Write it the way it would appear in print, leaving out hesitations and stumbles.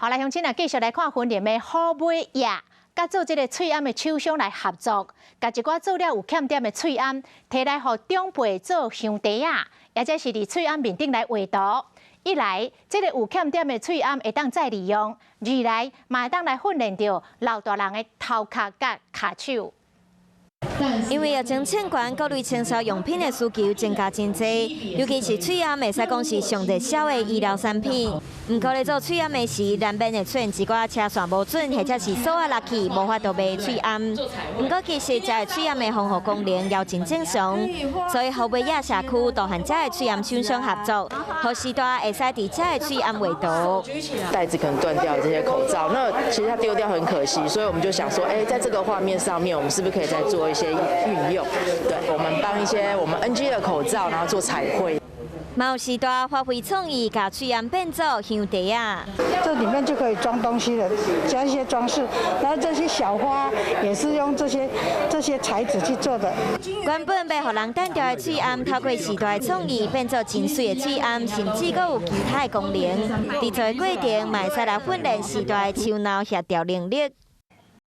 好來，鄉親啊，繼續來看雲林的好尾葉，佮做這个喙罨的廠商來合作，共一寡做了有欠點的喙罨，提來予長輩做香袋仔，抑者是佇喙罨面頂來畫圖。一來，這个有欠點的喙罨會當再利用；二來，嘛會當來訓練著老大人的頭殼佮跤手。因為疫情清關，各類清掃用品的需求增加真濟，尤其是喙罨，會使講是上熱銷的醫療產品。毋過咧做喙罨的時，難免會出現一寡車線無準，或者是索仔落去無法度賣喙罨。毋過其實這个喙罨的防護功能也真正常，所以好尾仔社區都和這个喙罨廠商合作，予序大會使佇這个喙罨畫圖。帶子可能斷掉這些口罩，那其實它丟掉很可惜，所以我們就想說，哎，在這個畫面上面，我們是不是可以再做一些運用？對，我們幫一些我們 NG 的口罩，然後做彩繪。嘛有序大發揮創意，共喙罨變做香袋仔。這裡面就可以裝東西了，加一些裝飾，然後這些小花也是用這些材質去做的。原本欲予人擲掉的喙罨，透過序大的創意變做真媠的喙罨，甚至閣有其他的功能。製作的過程，嘛會使來訓練序大的手腦協調能力。